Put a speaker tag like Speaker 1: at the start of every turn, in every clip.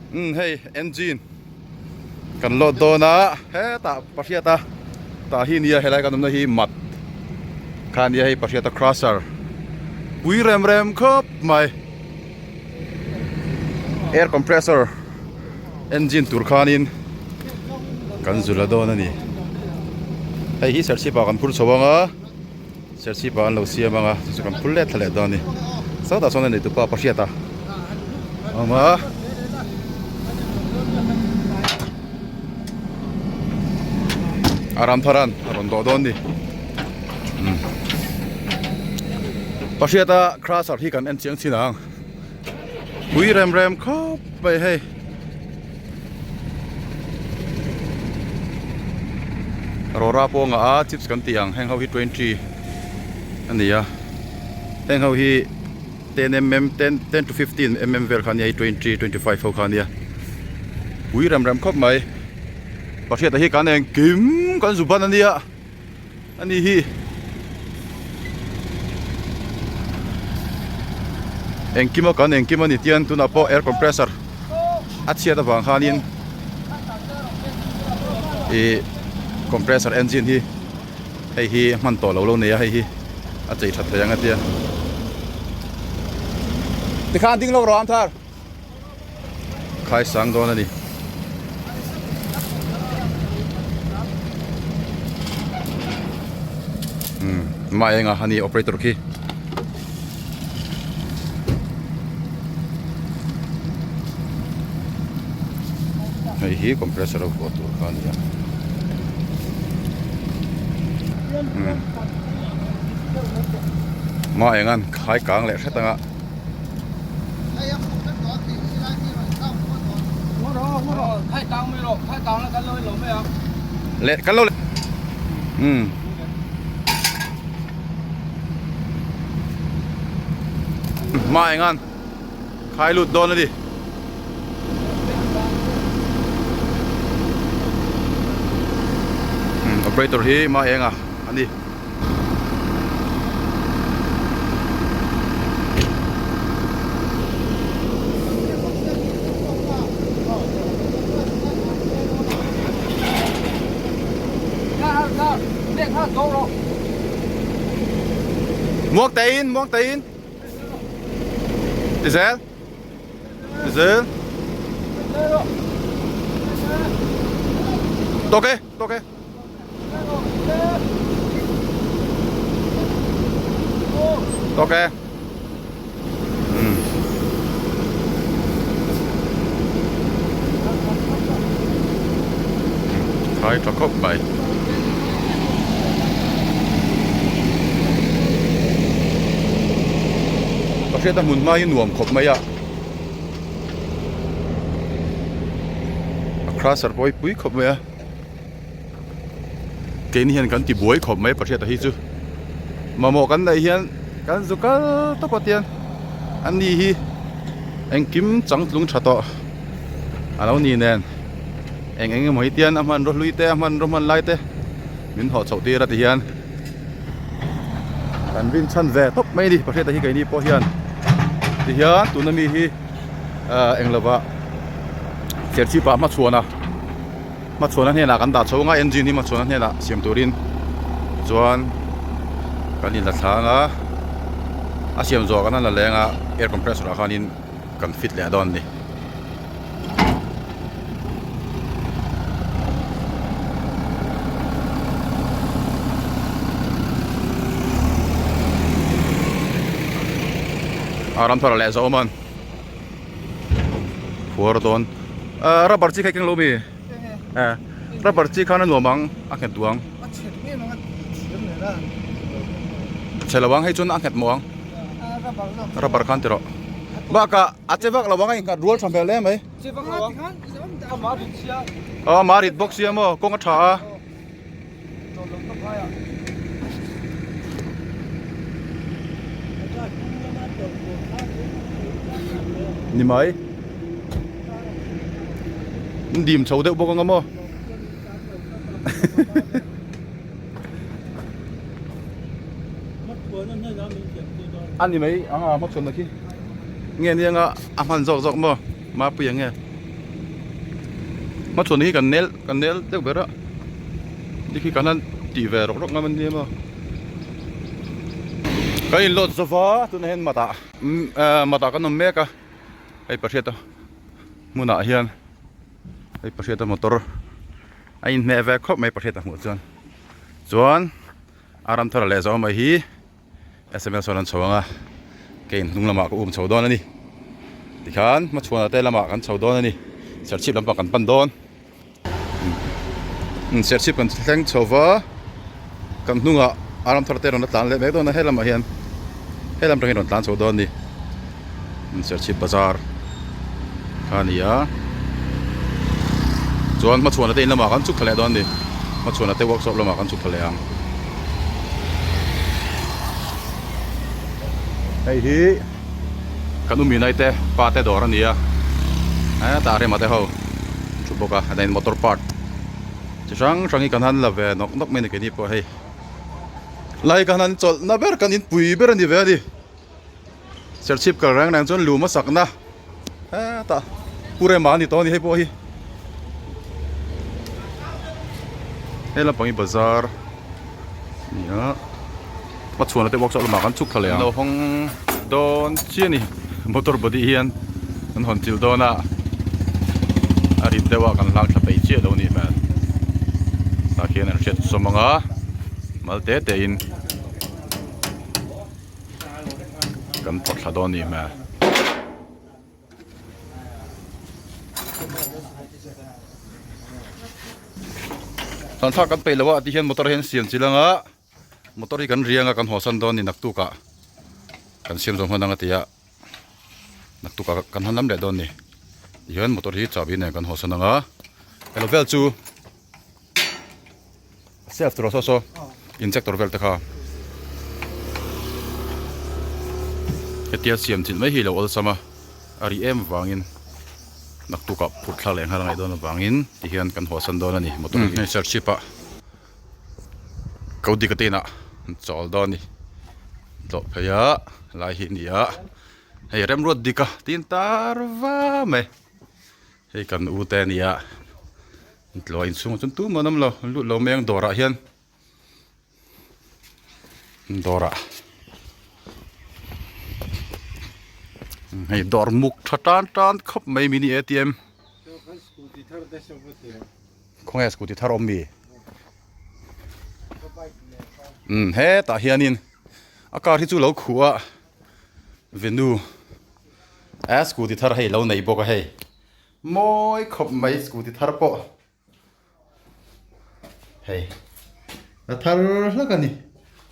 Speaker 1: Umm hei engine kan load dawn a hetah pahriata tah hi nia helai kan awmna hi mat kha ania hei pahriata crusher pui rem rem khawp mai air compressor engine tur khanin kan zula dawn a ni hei hi serchhip ah kan phur chho ang a. Serchhip ah an lo siam ang a chu chu kan phul let thla leh dawn a ni sawtah sawn a nei tupa pahriat a awm a a ram thar an a rawn dawh dawn a ni pahriat a crusher hi kan en chiang chin ang pui rem rem khawp mai hei. Rawra pawh a ngah a chips kan tih ang heng ho hi 20 a ni a heng ho hi 10 mm 10 10 to 15 mm vel kha a nia hei 20 25 ho kha a nia pui rem rem khawp mai Pahriata hi kan engkim kan zu ban a nia. Ani hi engkim a kan engkim a ni tian tunah pawh air compressor a chhiat avang khanin ih compressor engine hi hei hi hman tawh lo lo nei a hei hi a chei that thei ang a tia tikhan ding lawk rawh Amthar. Khai sang dawn a ni. Umm mah enga a ni operator khi. Hei hi compressor a vuah tur kha a ni a. Umm mah engan khai kang leh hret anga. Leh kan lo umm hma engan khai lut dawn a ni operator hi hma enga a ni. Muang te in, muang te in. Ti zel. Ti zel. Tawk e, tawk e. Ok. Khai tha khawp mai. Ka hriat a hmun hma hi nuam khawp mai a. A crusher pawh hi pui khawp mai a. Keini hian kan ti buai khawp mai Pahriata hi chu mamawh kan neih hian kan zu kal tawp a tiang a ni hi engkim changtlung tha tawh a lo ni nen eng eng emaw hi tian a hmanraw hlui te a hmanraw hman lai te min hawh chhoh tir a ti hian kan rin chhan ve tawp mai a ni Pahriata hi keini pawh hian ti hian tuna mi hi ah eng lova Serchhip ah hmachhuan a. Hmachhuana hnenah kan dah chho ang a engine hi hmachhuana hnenah siam turin chuan kan in la thlang a a siam zawh kan han la leng a air compressor ah khanin kan fit leh dawn a ni. A ram thar leh zawh awm an. Phuar dawn ah rubber chi kha i keng lo mi eh rubber chi khan a nuam ang a nghet duh ang chhe lo ang hei chuan a nghet mawh ang rubber khan ti rawh bakah a che vak lo ang a innghat rual tha hmel hle mai aw a rit bawk sia maw kawng a tha a. Ni mai an dim chho deuh bawk anga maw a ni mai anga hmachhawn na khi nge ni anga a hman zawk zawk maw mapui ang nge. Hmachhawn hi kan nel kan nel deuh ber a tikhi kan han tih ve rawk rawk ngam a nia maw. Kan in load zova tunah hian matah matah kan awm mek a hei pahriata hmunah hian hei pahriata motor a inhmeh ve khawp mai pahriata hmuh chuan chuan a ram thar leh zawh mai hi. Sms sawn an chho ang a, kei in hnung lamah ka um chho dawn a ni. Tikhan hmachhuana te lamah kan chho dawn a ni, serchhip lampang kan pan dawn. Umm serchhip kan thleng chho va, kan hnungah a ram thar te rawn la tlan leh mek dawn a, he lamah hian he lam atangin rawn tlan chho dawn a ni. Umm serchhip bazar kha a ni a, chuan hmachhuana te in lamah kan chhuk thla leh dawn a ni. Hmachhuana te workshop lamah kan chhuk thla leh ang. Hei hi kan umi nai te pa te dawr a ni a hetah rema te ho an thu bawk a hetah hian motor part chi hrang hrang hi kan han la ve nawk nawk mai a ni keini pawh hei lai kan han chawlh na ber kan inpui ber a ni ve a ni serchhip kal reng reng chuan lum a sakna hetah pu rema a ni tawh a ni hei pawh hi he lampang hi bazar a ni a hmachhuana te workshop lamah kan chhuk thla leh ang lo hawng dawn chiah a ni motor body hian an hawn chilh dawn a a rit deuh a kan hlang thla peih chiah lo a nih hmel tah khian an hriat sawm ang a mal te te in. Kan phawrh thla dawn a nih hmel. Thlan thlak kan peih lo a ti hian motor hian siam chi lang a motor hi kan riang a kan haw san dawn a ni naktuk ah kan siam zawng hman ang a ti a naktuk ah kan han lam leh dawn a ni tihian motor hi chahbi nen kan haw san ang a elo vel chu. Self tur saw saw injector vel te kha hetia siam chilh mai hi lo awlsam a a ri em vangin naktuk ah phurh thlak leh nghal a ngaih dawn avangin tihian kan haw san dawn a ni motor hi hei serchhip ah Kodika te inah an chawl dawn a ni tlawh phei a lai hi a ni a hei remruat dik a tin tar va mai hei kan u te a ni a. Tlawh inchhungah chuan tumah an awm lo lut lo mai ang dawrah hian dawrah hei dawr muk tha tan tan khawp mai mini A T M khawnge scooty thar awm mi umm hetah hianin a car hi chu lo khuh a venue a scooty thar hei lo nei bawk a hei. Mawi khawp mai scooty thar pawh hei la thar hlak a ni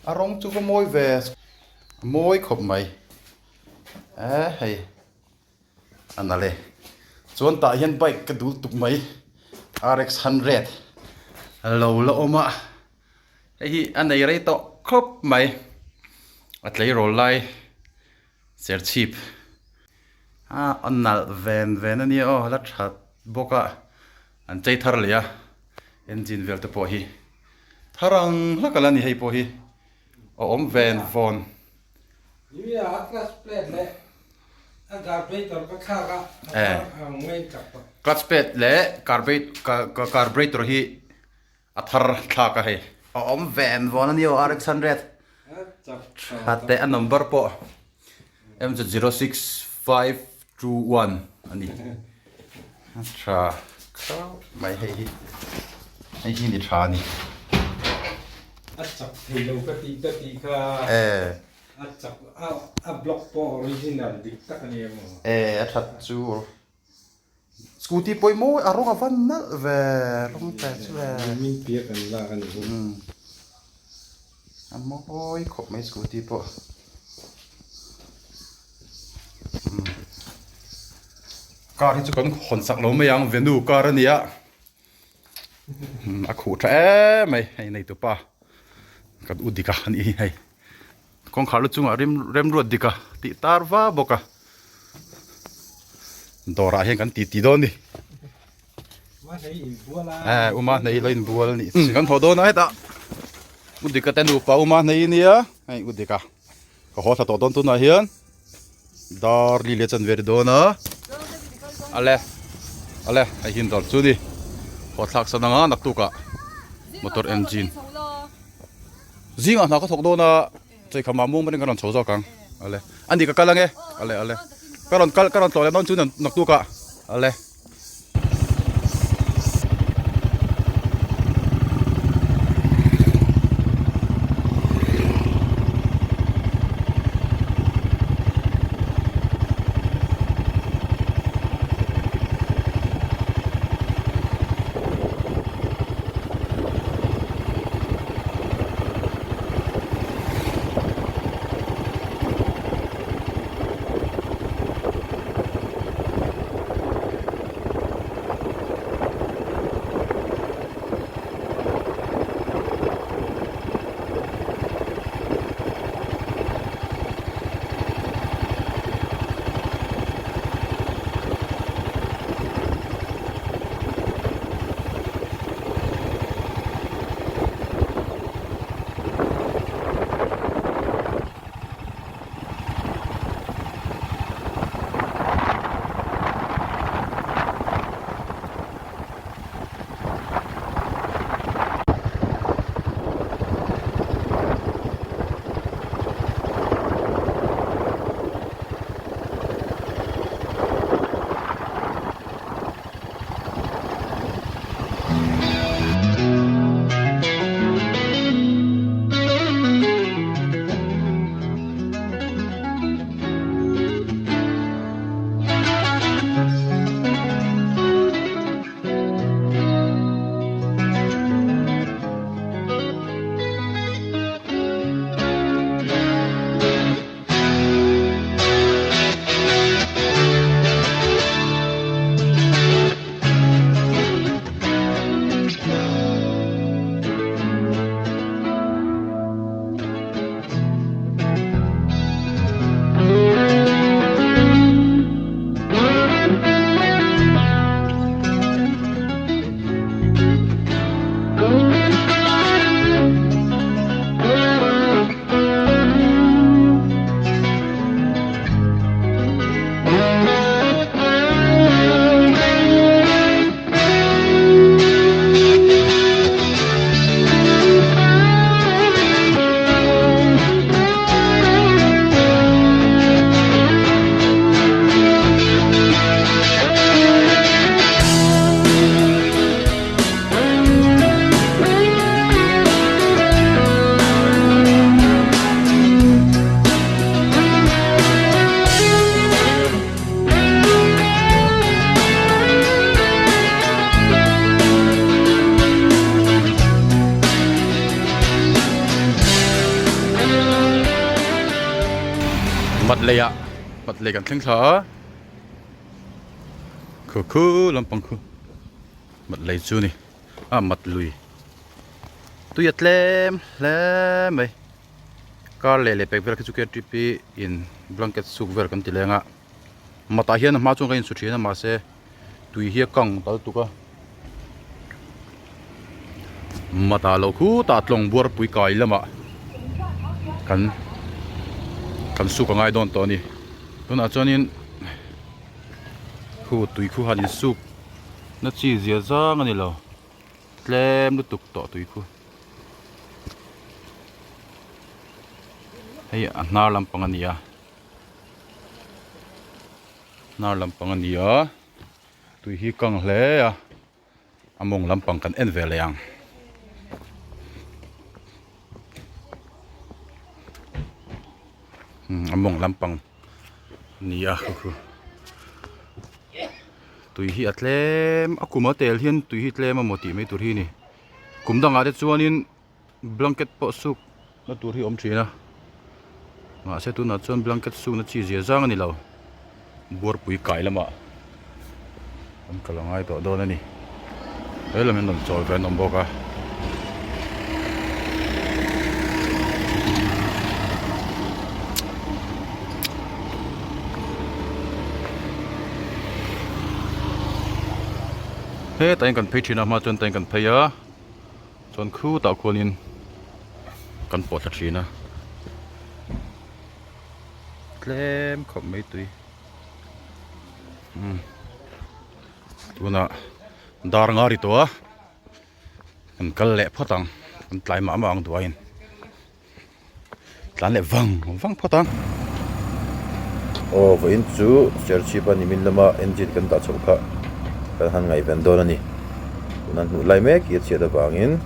Speaker 1: a rawng chu va mawi ve a mawi khawp mai eh hei a nalh e chuan tah hian bike ka dul tuk mai rx hundred lo la awm a hei hi a nei rei tawh khawp mai a tleirawl lai serchhip. A a nalh ven ven a nia aw la that bawk a an chei thar leh a engine vel te pawh hi thar ang hlak a la ni hei pawh hi a awm ven vawn. Clutch plate leh carburetor hi a thar thlak a hei. A awm ven vawn a nia aw RX 100 that teh a number pawh MZ06521 a ni a tha khauh mai hei hi hei hi ni tha a ni.
Speaker 2: A chak thei lo ka tih ka tih kha a chak a block pawh original dik tak a ni emaw.
Speaker 1: E a that chu. Scooty pawimawh a rawng a van nalh ve rawng te chu e.
Speaker 2: Min pia kan lak a ni hi.
Speaker 1: A mawi khawp mai scooty pawh. Car hi chu kan hawn sak lo mai ang venue car a ni a. A khuh tha em mai hei nei tupa kan u dik a a nih hi hei. Kawngkhar lu chungah rem remruat dik a tih tar va bawk a dawrah hian kan titi dawn a ni eh uma hnei lo inbual a nih chu kan haw dawn a hetah u dika te nupa uma hnei a nia hei u dika ka haw thla tawh dawn tunah hian dar li leh chanve a ri dawn a ale ale hei hi dawr chu a ni. Haw thlak san anga naktukah motor engine zingah hna ka thawk dawn a cheikham ah muang marin ka rawn chho zawk ang ale ani ka kal ange ale ale ka rawn kal ka rawn tlawh leh dawn chu naktukah ale. Mat lei ah mat lei kan thleng thla a khu khu lampang khu mat lei chu ni a mat lui tui a tlem hle mai kar leh leh pek vel khi chu ktp in blanket suk vel kan ti leng a mat ah hian a hma chuan kan insu thin a mahse tui hi a kang tal tuk a mat ah loh khutah tlawng buar pui kai lamah kan kan suk a ngai dawn tawh a ni tunah chuanin khu tui khu han insuk na chi zia zang a ni lo tlem lutuk tawh tui khu hei a hnar lampang a ni a hnar lampang a ni a tui hi kang hle a a mawng lampang kan en ve leh ang. A mawng lampang a ni a tui hi a tlem a kum a tel hian tui hi tlem amaw tih mai tur hi a ni kum dangah te chuanin blanket pawh suk na tur hi a awm thin a mahse tunah chuan blanket suk na chi zia zang a ni lo buarpui kai lamah an kal a ngai tawh dawn a ni he lam hian rawn chawl ve an awm bawk a. Hetah hian kan phei thin a hma chuan tah hian kan phei a. Chuan khutah khuanin kan pawh thla thin a tlem khawp mai tui umm tunah dar nga ri tawh a. Kan kal leh phawt ang kan tlai mah mah ang duaiin tlan leh vang vang phawt ang.
Speaker 3: Aw vawiin chu Serchhip a nimin lama engine kan dah chhoh kha kan han ngaihven dawn a ni. Tuna hnuh lai mek hi a chhiat avangin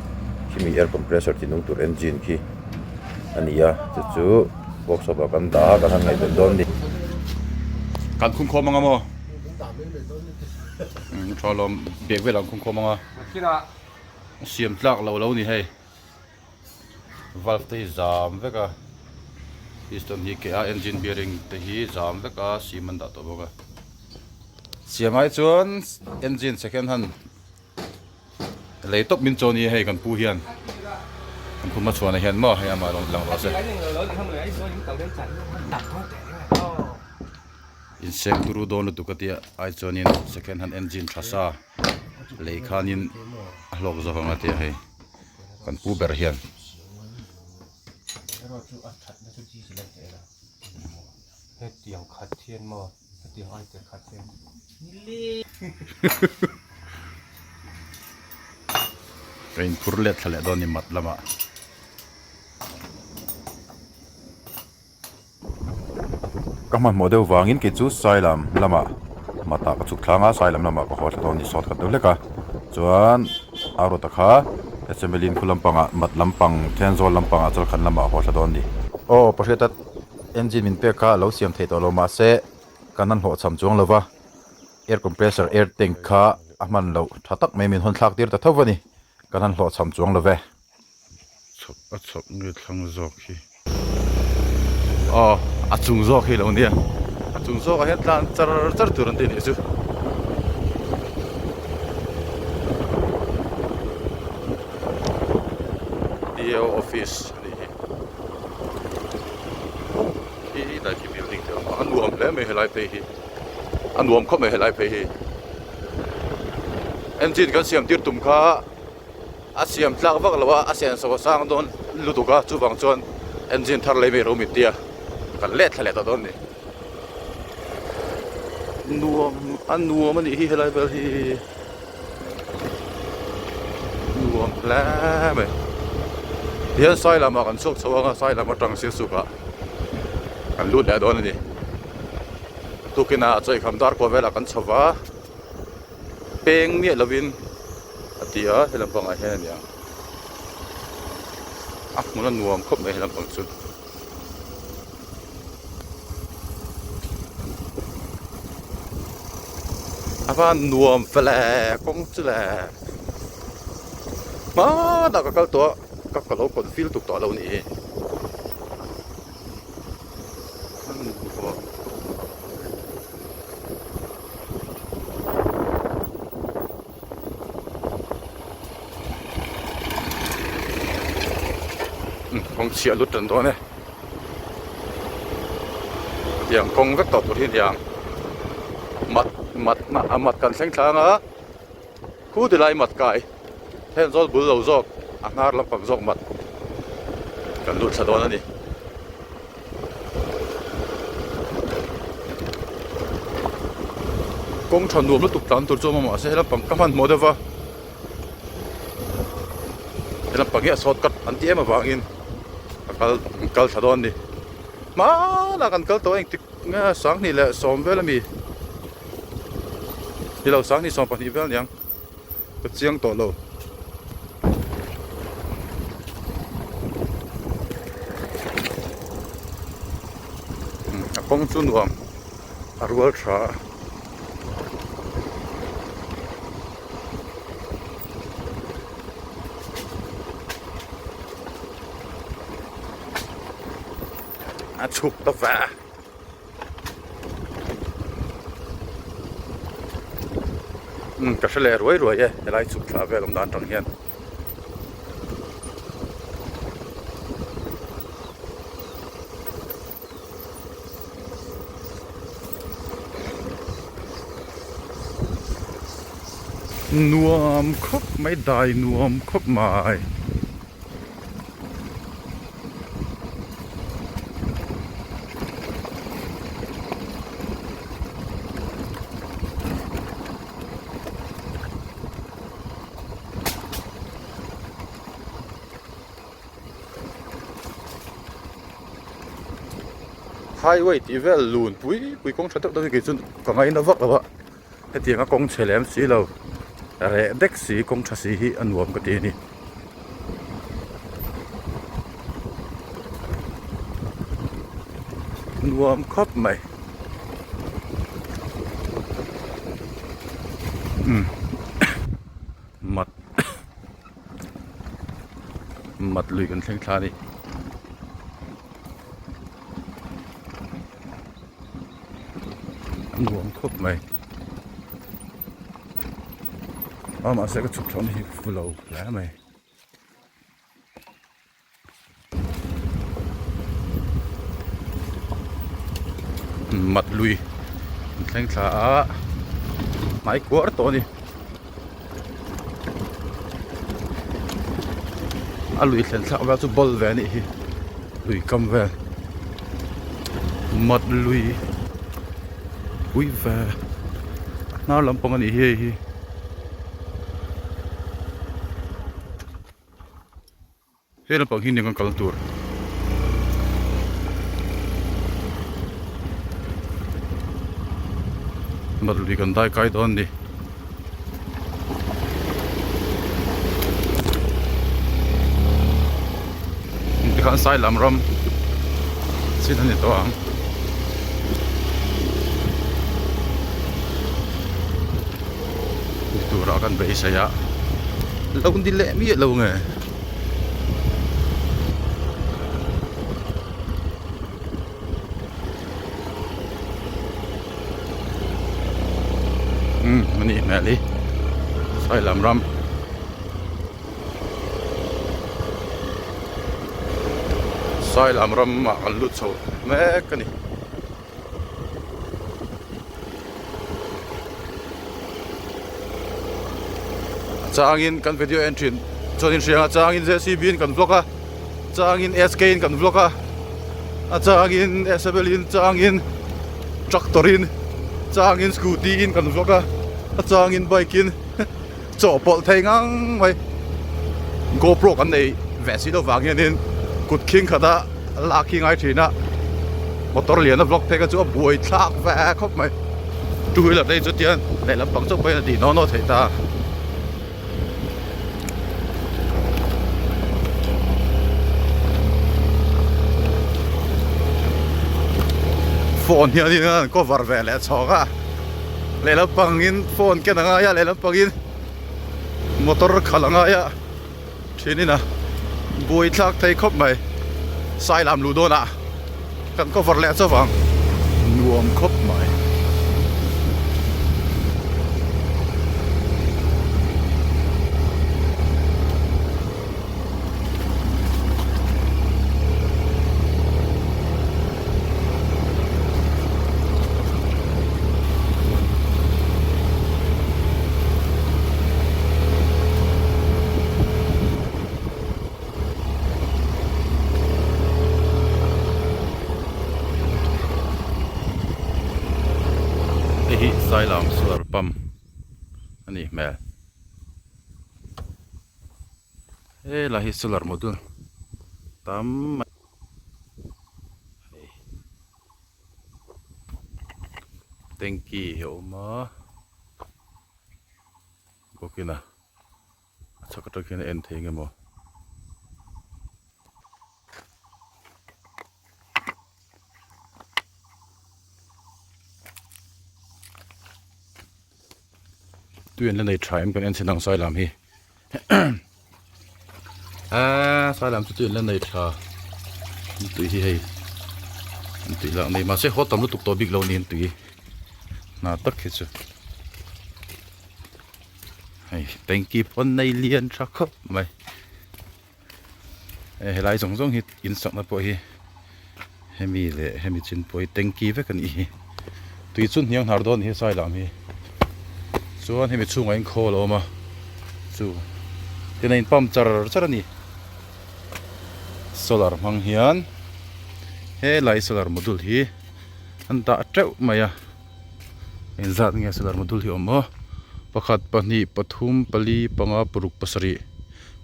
Speaker 3: khimi air compressor ti nung tur engine khi a ni a chu chu workshop ah kan dah a kan han ngaihven dawn a ni.
Speaker 1: Kan khungkhawm anga maw? Tha lawm bag velah an khungkhawm anga. Siam tlak lo lo ni hei valve te hi zam vek a piston hi keh a engine bearing te hi zam vek a sim an dah tawh bawk a siam ai chuan engine second hand lei tawp min chaw ni hei kan pu hian kan pu hmachhuana hian maw hei amah rawn lang rawh se. Insek turu dawn lutuk a tia ai chuanin second hand engine tha sa lei khanin a hlawk zawk ang a tia hei kan pu ber hian. Ka inphur let thla leh dawn ni mat lamah.
Speaker 3: Ka hmanhmawh deuh vangin kei chu Sailam lamah matah ka chhuk thlang a, Sailam lamah ka haw thla dawn a ni sawt khat deuh hlek a. Chuan a rawta kha Assembly in khu lampangah mat lampang Thenzawl lampangah Chalkhan lamah a haw thla dawn a ni. Aw pahriata engine min pek kha a lo siam thei tawh lo mahse kan han hlawhchham chuang lo va, air compressor air tank kha a hman loh tha tak mai min hawn thlak tir ta tho va ni, kan han hlawhchham chuang lo ve.
Speaker 1: Chhawk a chhawk nge thlang zawk hi aw a chung zawk hi lo nia a chung zawk ah hian tlan char char tur an ti anih chu. D O office anih hi khi lai khi building te a awm a a nuam hle mai helai phei hi a nuam khawp mai helai phei hi engine kan siam tir tum kha. A siam tlak vak lo a, a senso a sang dawn lutuk a, chuvang chuan engine thar lei mai ro min tia kan let thla leh tawh dawn a ni. Nuam a nuam a nih hi helai vel hi nuam hle mai. Tihian sai lamah kan chhuak chho ang a, sai lam atang Sialsuk ah kan lut leh dawn a ni. Tukinah chawikham dar kuah velah kan chho va. Peng miah lovin a ti a he lampangah hian a ni ang a hmun a nuam khawp mai he lampang chu. A van nuam fel e kawng chu le hmanah ka kal tawh a ka ka lo confill tuk tawh lo a nih hi. Kawng chhiah lut tan dawn e tiang kawng vek tawh tur hi aniang mat mat a mat kan thleng thlang a khu ti lai mat kai heng zawl bul lo zawk a hnar lampang zawk mat kan lut thla dawn a ni. Kawng tha nuam lutuk tlan tur chu a awm a mahse he lampang ka hmanhmawh deuh va he lampang hi a short cut an ti em avangin ka kal kan kal thla dawn a ni hmanah kan kal tawh a engtik nge sanghnih leh sawm vel ami nilo sanghnih 12 vel aniang ka chiang tawh lo. A kawng chu nuam a rual tha a. A chhuk ta ve. Umm ka hre leh ruai ruai e helai chhuk thla vel awm dan atang hian. Nuam khawp mai dai nuam khawp mai. Highway tih vel lun pui pui kawng tha deuh deuh hi kei chu ka ngaina vak lo a hetiang a kawng chhe lem si lo reh dek si kawng tha si hi a nuam ka ti a ni. Nuam khawp mai umm mat mat lui kan thleng thla a ni. A nuam khawp mai a mahse ka chhuk thlawhna hi fu lo hle mai. Mat lui an thleng thla a hnai kuar tawh a ni. A lui thlen thlak vel chu ball ve a nih hi lui kam vel mat lui pui ve a hnar lampang a nih hi hei hi. He lampang hi nia kan kal tur. Mat lui kan dai kai dawn a ni. Tikhan sai lam ram chin a ni tawh ang. Ni turah kan beisei a lo ni leh miah lo nge. Umm a nih hmel hi sawi lam ram sawi lam ram ah kan lut chho mek a ni. Changin kan video en thin chuanin hria a changin JCB in kan vlog a changin SK in kan vlog a a changin SML in changin tractor in changin scooty in kan vlog a a changin bike in chawhpawlh thei ngang mai GoPro kan nei ve si lo vang hianin kut khing khata lak hi ngai thin a motor lian a vlog phei kha chu a buai thlak ve khawp mai two wheeler te hi chu tian lehlam pang chauh pawhin a tih naw naw theih ta. Phone hianin an cover ve leh chhawk a lehlam pangin phone ken a ngai a lehlam pangin motor khalh a ngai a. Thin in a buai thlak thei khawp mai sai lam luh dawnah kan cover leh chauh ang nuam khawp mai. Hei hi Sailam solar pump a nih hmel helai hi solar module tam mai hei. Tanky hi a awm a bawkin a a chhak atang khian a en thei eng emaw tui an la nei tha em kan en chhin ang sai lam hi. Aaa sai lam chu tui an la nei tha an tui hi hei an tui lak nei mahse haw tam lutuk tawh bik lo a ni an tui hna tak hi chu hei tanky pawh an nei lian tha khawp mai hei helai zawng zawng hi in sakna pawh hi hemi leh hemi chin pawh hi tanky vek a nih hi tui chu hniang hnar dawn a ni hi sai lam hi chuan hemi chhungah hian khawl a awm a chu tin a in pump char char a ni solar hmang hian helai solar module hi an dah teuh mai a engzat nge solar module hi a awm aw pakhat pahnih pathum pali panga paruk pasarih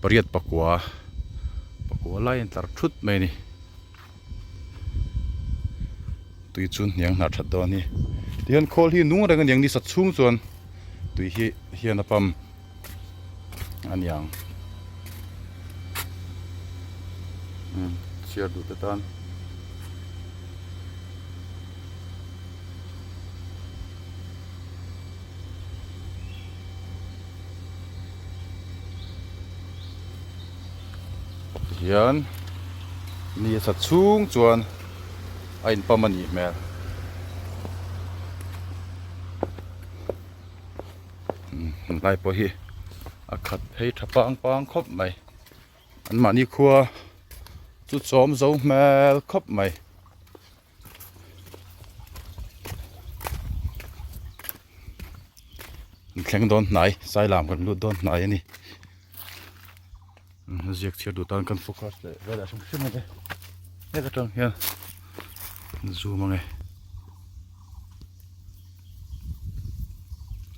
Speaker 1: pariat pakua pakua lai a intlar thut mai a ni. Tui chu hniang hnar that dawn a ni. Tihian khawl hi nung reng a niang ni sat chhung chuan tui hi hian a pam a niang. Umm chhiar duh te tan. Tihian ni a sat chhung chuan a inpam a nih hmel. Umm lai pawh hi a khat phei tha pang pang khawp mai an mahni khua chu chawm zo hmel khawp mai. An thleng dawn hnai sailam kan lut dawn hnai a ni ziak chhiar duh tan kan focus leh velah hrim hrim a ni hlek atang hian zoom ang e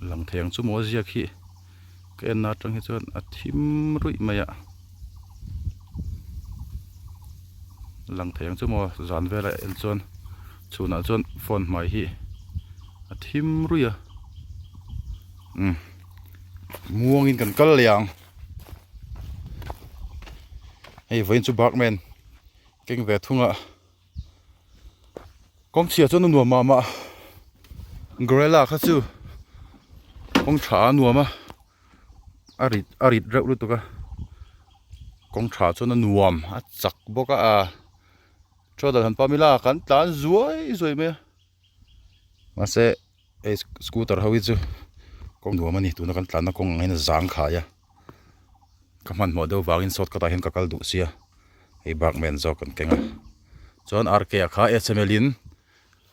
Speaker 1: lang thei ang chu maw ziak hi ka en na atang hi chuan a thim ruih mai a. Lang thei ang chu maw zan velah en chuan chhunah chuan phone hmai hi a thim ruih a umm muangin kan kal leh ang hei vawiin chu barkman keng ve thung a kawngchhia chuan a nuam mah mah gorilla kha chu kawng tha a nuam a. A rit a rit reuh lutuk a kawng tha chuan a nuam a chak bawk a ah trawdal han pam ila kan tlan zuai zuai mai a mahse hei scooter ho hi chu kawng nuam a ni tuna kan tlanna kawng ang hian a zang khai a ka hmanhmawh deuh vangin shortcut ah hian ka kal duh sia hei barkman zawk kan keng a chuan R_K ah kha S_M_L in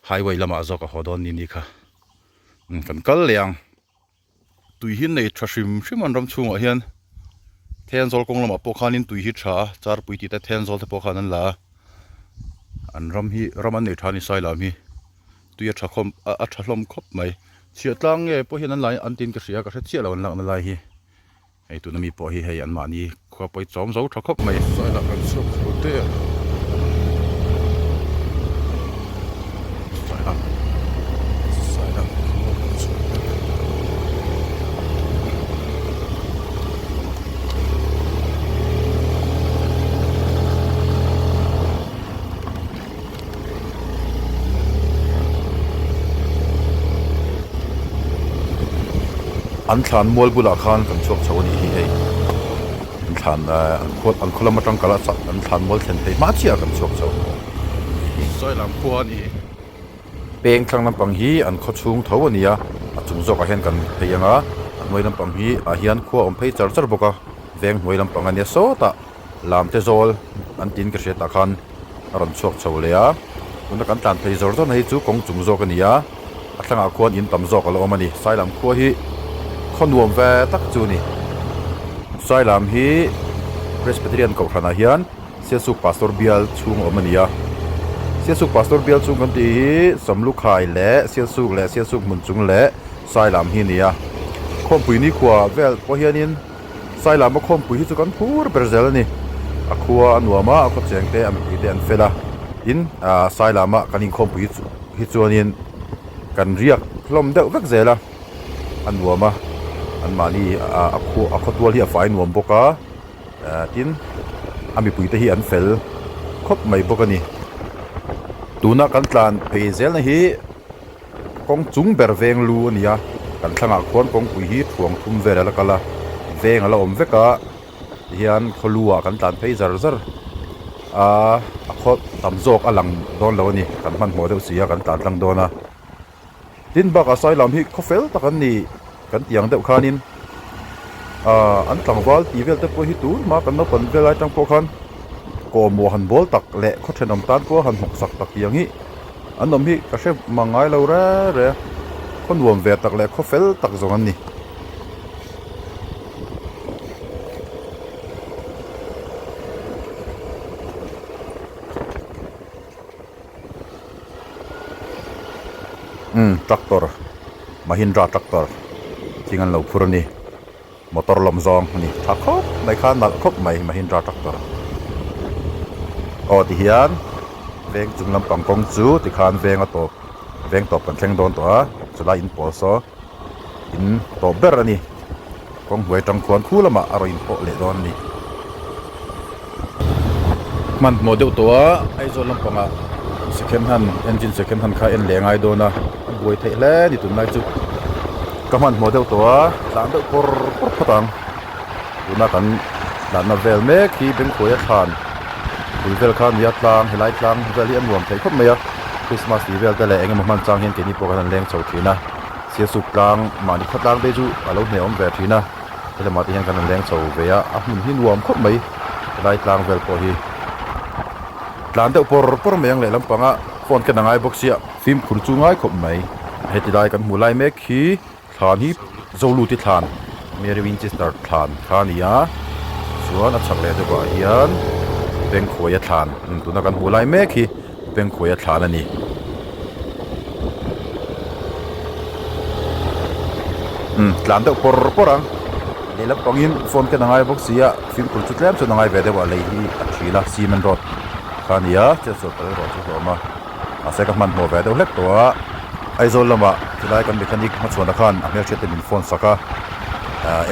Speaker 1: highway lamah zawk a haw dawn ni ni kha kan kal leh ang. Tui hi nei tha hrim hrim an ram chhungah hian Thenzawl kawng lamah pawh khanin tui hi tha a Charpui tih te Thenzawl te pawh khan an la a an ram hi ram an nei tha a ni Sailam hi tui a tha khawm a tha hlawm khawp mai chhiah tlang nge pawh hian an la an tiin ka hria ka hre chiah lo an lakna lai hi. Hei tuna mi pawh hi hei an mahni khua pawi chawm zo tha khawp mai. Sailah kan chhuak chho der. Sailah Sailah khua kan chhuak der.
Speaker 3: An thlan mual bulah khan kan chhuak chho a nih hi hei an thlan eh an khaw an khaw lam atang kal a an thlan mual thlen phei hma chiah ah kan chhuak chho a nih hi.
Speaker 1: Sawilam khua a ni.
Speaker 3: Peng thlang lampang hi an khaw chhung tho a ni a a chung zawkah hian kan phei ang a a hnuai lampang hi ah hian khua a awm phei char char bawk a veng hnuai lampang a nia sawtah lamte zawl an tiin ka hriat ah khan a rawn chhuak chho leh a tuna kan tlan phei zawr zawrna hi chu kawng chung zawk a ni a a thlangah khuan in tam zawk a la awm a ni sailam khua hi khaw nuam ve tak chu a ni sailam hi Presbyterian kohhranah hian Sialsuk Pastor bial chhung a awm a ni a Sialsuk Pastor bial chhung kan tih hi Samlukhai leh Sialsuk leh Sialsuk hmun chung leh Sailam hi a ni a khawmpui nikhua vel pawh hianin. Sailama khawmpui hi chu kan phur ber zel a ni. A khua a nuam a, a khaw cheng te a mipui te an fel a. Tin, ah Sailama kan inkhawmpui hi chuanin kan riak hlawm deuh vek zel a, a nuam a. Anmahni ah a khua a khawtual hi a fai nuam bawk a, tin a mipui te hi an fel khawp mai bawk a ni. Tuna kan tlan phei zelna hi. Kawng chung ber veng lu a ni a, kan thlangah khuan kawngpui hi thuang thum vel a la kal a, veng a la awm vek a, tihian khaw lu ah kan tlan phei zar zar a, a khaw tam zawk a lang dawn lo a ni, kan hmanhmawh deuh si a kan tlan tlang dawn a. Tin bakah Sailam hi khaw fel tak an ni kan tih ang deuh khanin ahh an tlangval tih vel te pawh hi tun hma kan naupang vel lai atang pawh khan kawhmawh han bawl tak leh khaw thenawm tan pawh han hnawk sak tak tih ang hi an awm hi ka hre mang ngai lo reng reng a khaw nuam ve tak leh khaw fel tak zawng an ni. Umm tractor Mahindra tractor thing an lo phur a ni motor lawm zawng a ni tha khawp mai kha nalh khawp mai Mahindra tractor aw ti hian. Veng chung lampang kawng chu tikhan veng a tawp veng tawp kan thleng dawn tawh a chulai in pawl saw in tawp ber a ni kawng hnuai tang khuan khu lamah a rawn inpawh leh dawn a ni.
Speaker 1: Hmanhmawh deuh tawh a Aizawl lampangah second hand engine second hand kha en leh a ngai dawn a a buai theih hle a ni tunlai chu ka hmanhmawh deuh tawh a tlan deuh pawr pawr phawt ang. Tuna kan tlanna vel mek hi Bengkhuaia thlan bul vel kha a ni a, tlang helai tlang vel hi a nuam thei khawp mai a, Christmas tih vel te leh eng emaw hman chang hian keini pawh kan han leng chho thin a, Siasuk tlang mahni khaw tlang te chu a lo hnehawm ve thin a, helamah te hian kan han leng chho ve a, a hmun hi nuam khawp mai helai tlang vel pawh hi tlan deuh pawr pawr mai ang lehlam panga phone ken a ngai bawk sia. Fimkhur chu ngai khawp mai, heti lai kan hmuh lai mek hi. Thlan hi Zoluti thlan, Mary Winchester thlan kha a ni a, chuan a chhak leh deuhah hian Bengkhuaia thlan, tuna kan hmuh lai mek hi Bengkhuaia thlan a ni. Umm tlan deuh pawr pawr ang, lehlam pangin phone ken a ngai bawk si a, fimkhur chu tlem chuan a ngai ve deuh a, lei hi a thil a, cement road kha a ni a, chetsual palh erawh chu hlawm a. Mahse ka hmanhmawh ve deuh hlek tawh a, Aizawl lamah tilai kan mechanic hmachhuana khan a hmelhriat te min phone sak a,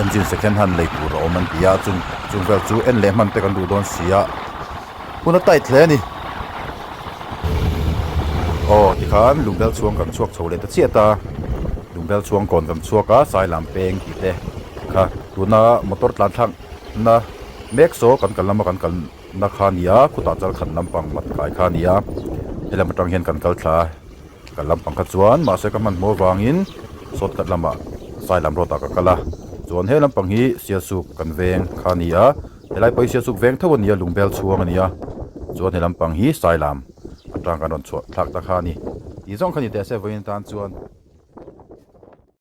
Speaker 1: engine second hand lei tur a awm an ti a, chung chung vel chu en leh hman te kan duh dawn si a, hun a tight hle a ni. Aw tikhan Lungbel chhuang kan chhuak chho leh ta chiah ta, Lungbel chhuang kawn kan chhuak a, Sailam peng tih te kha tuna motor tlan thlakna mek saw kan kal lama kan kal. Na kha a ni a khutah chal khat lampang mat kai kha a ni a helam atang hian kan kal thla a kal lampang kha chuan mahse ka hmanhmawh avangin shortcut lamah sailam road ah ka kal a chuan he lampang hi sialsuk kan veng kha a ni a helai pawh hi sialsuk veng tho a ni a lungbel chhuang a ni a chuan he lampang hi sailam atang kan rawn chhuah thlak ta kha a ni tih zawng kha ni teh se vawiin atan chuan.